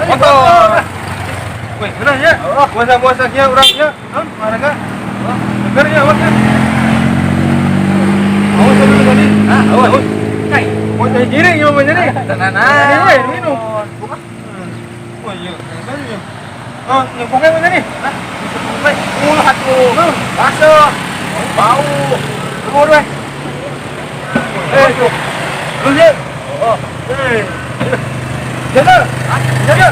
Motor. Wih, bener ya? Puasa-puasa kia orangnya, non, olahraga. Seger ya, awaknya. Awas dulu tadi. Ah, awas. Kai. Mau cari giring ya, mau cari. Tenang. Ini weh, minum. Oh iya, iya. Oh, nyempungnya mana nih? Hah? Nyempungnya. Ulah atuh. Bakso. Bau. Bau weh. Eh, tuh. Lu ya. Oh. Eh. Jaga. Jaga.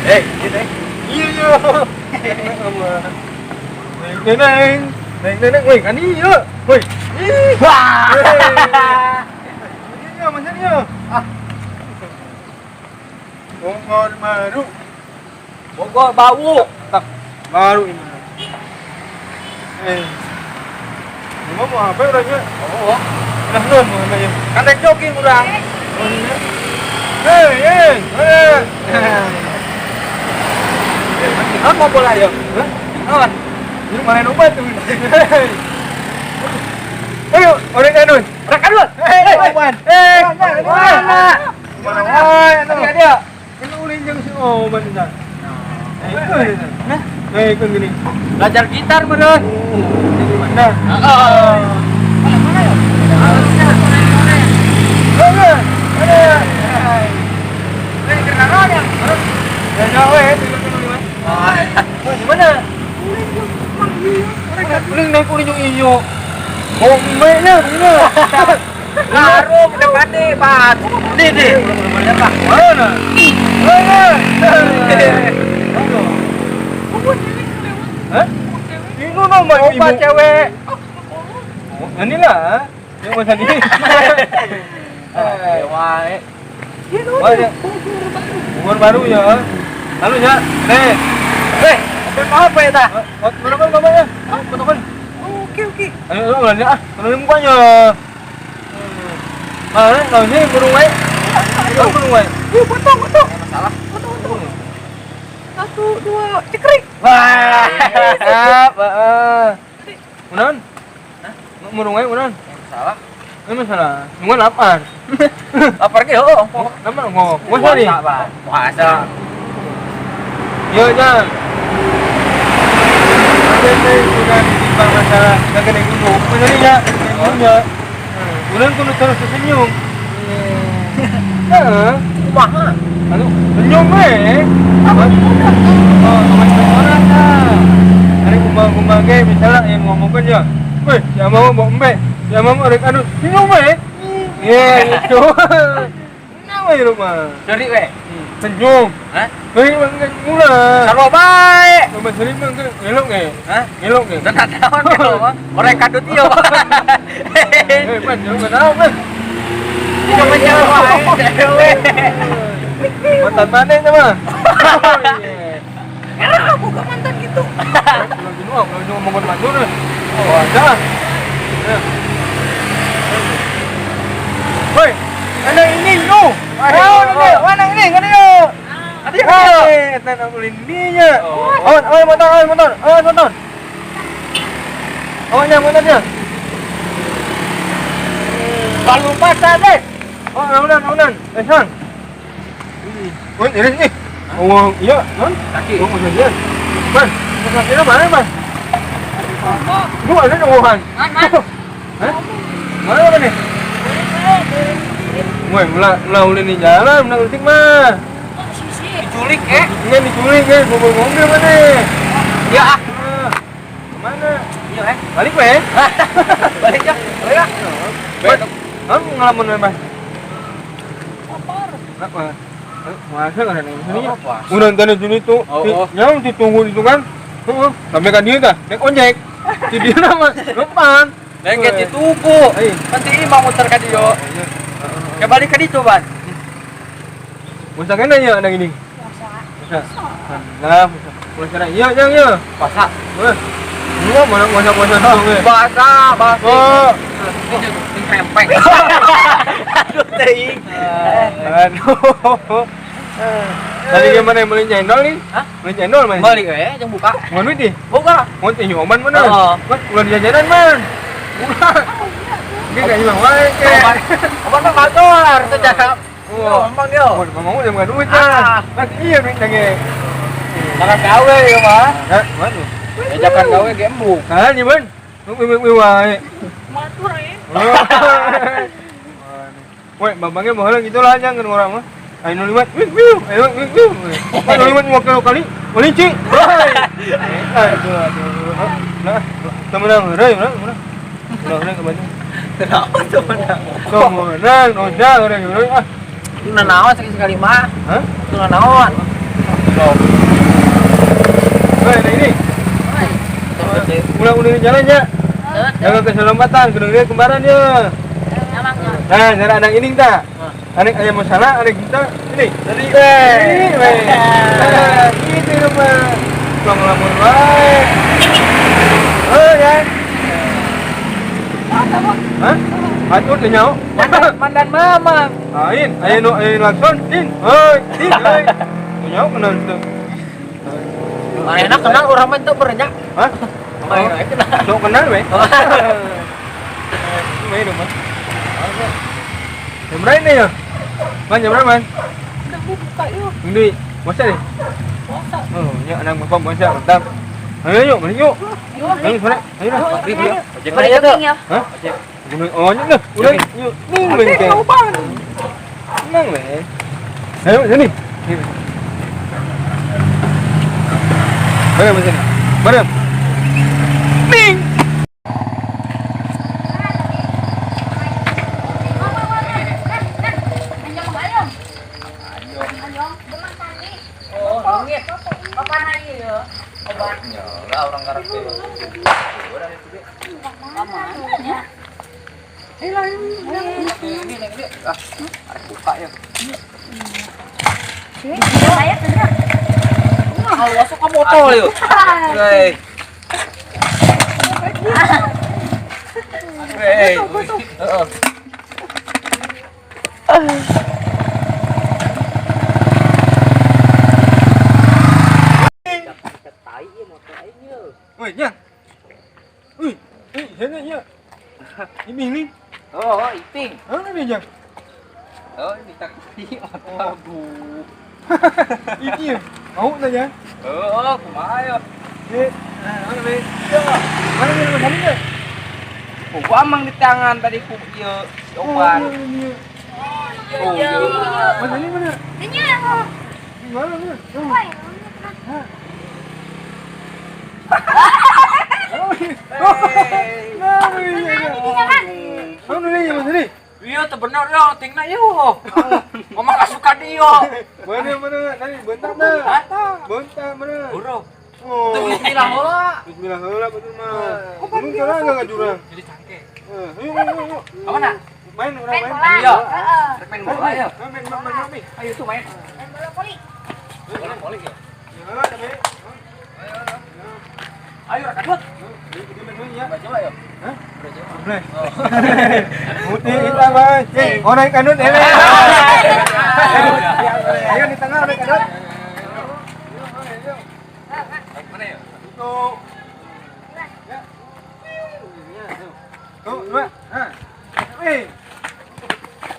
Eh, gitu. Iya, iya. Neng, neng, neng, woi, kan iya. Woi. Ih. Wah. Iya, macamnya. Ah. Bogor baru. Bogor bau. Tak baru ini. Eh. Mau mau apa orangnya? Oh. Nah, non mau apa ya? Kan rek jogging urang. Oh iya. Hei, hei, hei. Non mau bola ya? Hah? Non. Ini mana obat tuh? Ayo, orang kanun. Orang kanun. Hei, obat. Hei, mana? Mana? Mana? Dia. Ini ulin jeung si Oman itu. Nah, eh, ikut gini. Belajar gitar meureun. Di mana? Heeh. Mana ya? Mana? Mana? Ini kenal ya? Ya jauh eh, tinggal di mana? Oh, di mana? Ulin naik ulin jeung iyo. Bombe-nya begini. Baru ke depan nih, Pak. Nih, nih. Mana? Mana? Mana? Hah? Ini nomor obat cewek. Oh, ini lah. Yang masa ini. Eh, wae. Bogor baru ya. Lalu ya. Nih. Eh, apa ya ta? Berapa bapaknya? Potongan. Oke, oke. Ayo, lu belanja ah. Tolongin mukanya. Mana? Kalau sini burung wae. Oh, burung wae. Iya, potong, potong. Masalah. Potong, potong. 1, 2, cekrik. Wah. Heeh. Unan? Hah? Burung wae unan. Masalah. Ini masalah. Nunggu lapar. Lapar ge heuh. Lapar ngomong. Puasa nih. Puasa. Yo, Jang. Ada sudah ditimbang masalah gede gunung. Bener ya? Gunungnya. Unan kudu terus senyum. Heeh. Kumaha? Aduh, senyum we. Oh, orang dah. Hari kumaha-kumaha ge misalnya yang ngomongkeun ya. Weh, ya mau mbok embe. Ya mau rek anu, senyum we. Ye, gitu. Nah, we rumah. Ceri we. Senyum. Hah? Hei, mula. Sarua bae. Rumah seri mah ngelok ge. Hah? Ngelok ge. Teu naon ngelok mah. Orang kadut ieu. Hei, pan, jangan tahu kan. Coba cewek wae, cewek. Mantan mana itu mah? Era boga mantan gitu. Lagi nuang, lagi ngomong maju nih. Oh, ada. Woi, anak ini no. Oh, anak ini, kan yo. Ada yang eh, eta ulin dinya. Oh, oh, motor, oh, motor, oh, motor. Oh, nya motornya. Kalau pasar deh. Oh, naunan, naunan. Eh, sang. Woi, ini nih. Oh, iya, non. Kaki. Oh, iya. Man, kaki mana, Man? Lu ada ngohan. Man, man. Hah? Mana apa nih? Woi, ulah ulah ulin di jalan, menang leutik mah. Sisi. Diculik eh. Enggak diculik eh, gua bawa mobil mana? Ya ah. Kemana? Iya eh. Balik weh. Balik ya. Balik ya. Balik. Kamu ngelamun weh, Mas. Lapar. Apa? Masa kan ini sini? Oh, puasa. Udah tadi sini tuh, Oh, oh. yang ditunggu itu kan. Heeh, sampai kan dia tah, naik ojek. Si dia nama depan. Lengket dituku. Eh. Nanti ini mau muter ka dieu. Kembali ka ditu, Ban. Puasa kena ya anak ini. Puasa. Puasa. Lah, puasa. Puasa iya, yang ya. Puasa. Wah. Iya, mana puasa puasa tuh. weh. Puasa, puasa. Oh. Ini krempeng. Aduh, teuing. Aduh. Tadi gimana yang beli cendol nih? Hah? Beli cendol mana? Balik eh, jangan buka. Mau duit nih? Buka. Mau teh oman mana? Oh. Mas, ulah jajanan man. Ulah. Ini kayak hilang wae ke. Oman, oman mah bator secara. Oh. Oh, emang yo. Mau mau jam duit Ah. kan. Mas iya duit lagi. Makan gawe ya, mah. Hah, mana? Ejakan gawe ge embung. Kan nih, Bun. Lu wae. Matur eh. Woi, babangnya baheula gitu lah jangan orang mah. Ayo nu liwat, wih wih, ayo wih wih. Ayo liwat mau kali melinci. Aduh aduh. Nah, temenang heureuy, menang, menang. Ulah heureuy ke Bandung. Kenapa tuh menang? Tuh menang, udah heureuy heureuy ah. Itu nanaon sekali-sekali mah. Hah? Itu nanaon. Woi, nah ini. Ulah ulah jalan ya. Jaga keselamatan, kudu dia kembaran ya. Nah, cara anak ini tak. Anak ayam masalah, anak kita ini. Dari Ini, weh. Nah, gitu mah. Pulang ngelamun wae. Oh, ya. Hah? Atur teh nyaho. Mandan mamang. Lain, aya nu aya lakson, tin. Heuy, tin euy. Teu nyaho kenal teu. Manehna kenal urang mah teu beurnya. Hah? Manehna kenal. Sok kenal we. Main dong, Mas. Jam berapa ini ya? Man, jam berapa, Man? Udah buka yuk. Ini, puasa nih? Puasa. Oh, ya anak bapak puasa, mantap. Ayo yuk, mari yuk. Yuk. Ayo sore, ayo lah. Maghrib ya. Ojek Balik aja tuh. jogging ya. Hah? Gunung oh, ini lah. Udah, yuk. Nih, bengkel. Tenang, weh. Ayo, sini. Sini. Bareng, sini. Bareng. Ning. Oh, leungit. Obatnya lah orang karakter. Ini neng dia. Ah, arek buka ya. Awas sok botol yuk. Hei. Hei. Heeh. Woi, nya. Woi, eh, sini nya. Ini nih. Oh, iping. Hah, ini nya. Oh, ini taksi. Aduh. Ini ya. Mau tanya? Oh, kumaha ya? Eh, nah, mana be? Mana be mana nya? Gua amang di tangan tadi ku ieu si Oban. Oh, iya. Mana ini mana? Di mana mana? Oh. Nah, ini. Mana ini mas ini? Iya, teu bener yo, tingna yo. Ngomong asup ka dieu. Mana mana? Tadi bentar dah. Bentar mana? Bro. Oh. Teu bismillah heula. Bismillah heula betul mah. Gunung salah enggak jurang. Jadi cangke. Eh, ayo ayo ayo. Apa mana? Main orang main. Iya. Rek main bola ya. Main main main main. Ayo tuh main. Bola voli ya. Ya, tapi. Ayo rek kadut. Dia main ya. Coba ya. Hah? Boleh. Putih hitam, Mas. Orang kanut ele. Ayo di tengah orang kanut. Mana ya? Itu. Ya. Tuh, dua. Hah. Eh.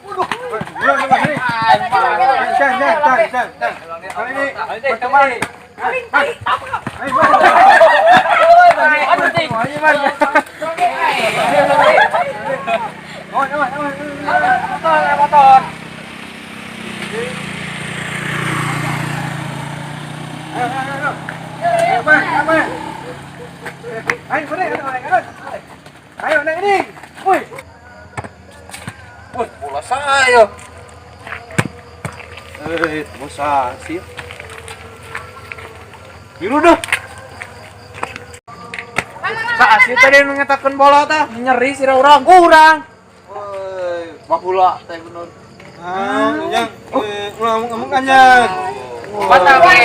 Waduh. Dua, dua, sini. Tan, tan, tan, tan, tan. Kali ini pertama nih. Ayo, Ayo, Mas. Oh, aman, aman. Motor, motor. Ayo, ayo, ayo. Ayo, Pak, apa? Ayo, mana? Ayo, ayo. Ayo, naik ini. Woi. Woi, bola saya. Eh, bosa sih. Biru dah. Saat sih tadi nu ngetakeun bola tah, nyeri sira urang. Urang. Woi, baheula teh bener. Ah, yang ulah ngamuk aja. Batal we.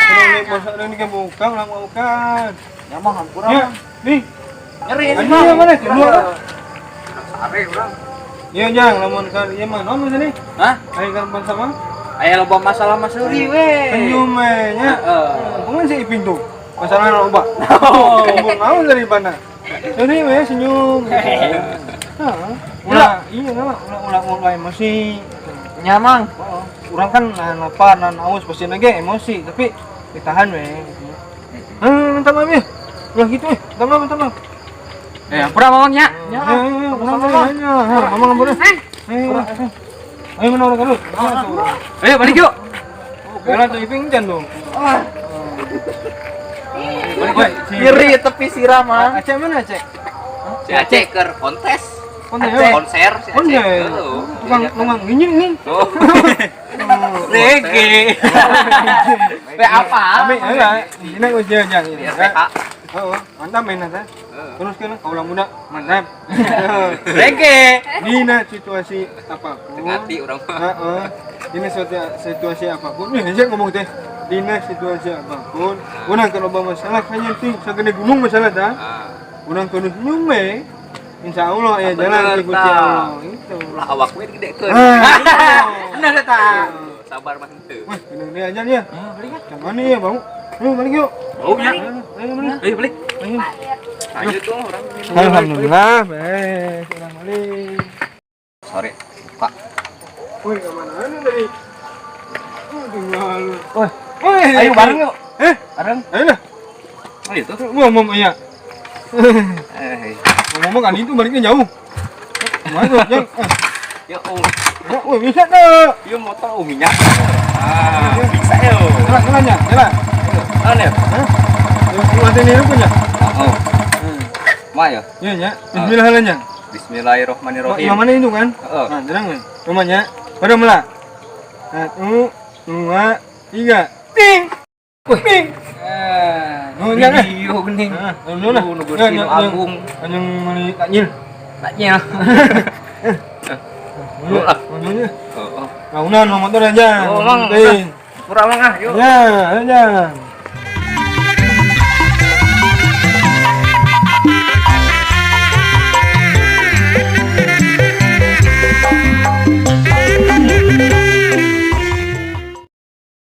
Ini masa ini kan bukan, ulah bukan. Ya mah hampura. Ya, nih. Nyeri ini Ini mah. yang mana? Dua. Sare urang. Iya, Jang, lamun kan ieu mah naon ini? Hah? Ayo kan sama. Aya loba masalah mah seuri we. Senyum we nya. Heeh. Kumaha si Ipin tuh? Masalah loba. Ngomong naon dari mana? Jadi we senyum. Heeh. Ulah, iya lah, ulah ulah ulah emosi. Nya mang. Oh, urang kan nahan lapar, nahan haus, pasti lagi emosi, tapi ditahan we gitu. Minta maaf ya. Ulah gitu eh, minta maaf, minta maaf. Eh, hampura mamang nya. Ya, ya, ya, ya, ya, ya, mamang ampun. Ayo, ayo mana orang kadut? Ayo balik yuk. Jalan tuh Iping jangan dong. Balik, Nyeri tepi sirah mah. Aceh mana Aceh? Si Aceh keur kontes. Kontes Aceh ya? konser si Aceh. Kontes. Heeh. Tukang tukang nginying nih. Oh. Reggae. We apa? Tapi ayo, ini ujian jangan ini. Biar PH. Oh, mantap main nata. Terus kan kaulah muda, mantap. Reggae. Dina situasi apapun. Ngerti urang mah. Heeh. Dina situasi apapun. Nih, saya ngomong teh. Dina situasi apapun. Urang kalau bawa masalah kayaknya ting sagede gunung masalah ta. Ah. Urang kudu senyum we. Insya Allah ya jalan Bener, ti Gusti tah. Allah itu. Ulah awak we digedekeun. Ah, Bener eta. Sabar mah henteu. Wah, ini dia aja dia. Balik ah. Jangan nih ya, bau. Ayo balik yuk. Bau nya. Ayo balik. Ayo balik. Ayo. Ayo tuh urang. Alhamdulillah, baik. Urang balik. Sore, buka. Woi, kemana mana tadi? Oh, tinggal. Woi, woi. Ayo bareng yuk. Eh, Bareng. ayo lah. Ayo tuh. Mau ngomong iya. Eh, Ngomong kan itu baliknya jauh. Mana tuh, Jang? ya oh. Ya, woi, bisa tuh. Ieu motor minyak. Ah, bisa yo. Jalan, jalan ya, jalan. An ya? Hah? Lu ada nih punya? Oh. Ma ya. Iya, ya. Bismillahirrahmanirrahim. Bismillahirrahmanirrahim. Yang mana itu kan? Heeh. Nah, jalan nih. Rumahnya. Pada mulai. 1, 2, 3. Ting. Ting. Eh, nu jangan. Iya geuning. Heeh, nu lah. Nu Gusti nu agung. Anjing meuli takjil. Taknya. Nu lah. Nunya. Heeh. Naunan mau motor aja. Oh, mang. Ting. Kurang mang ah, yuk. Ya, ayo jangan.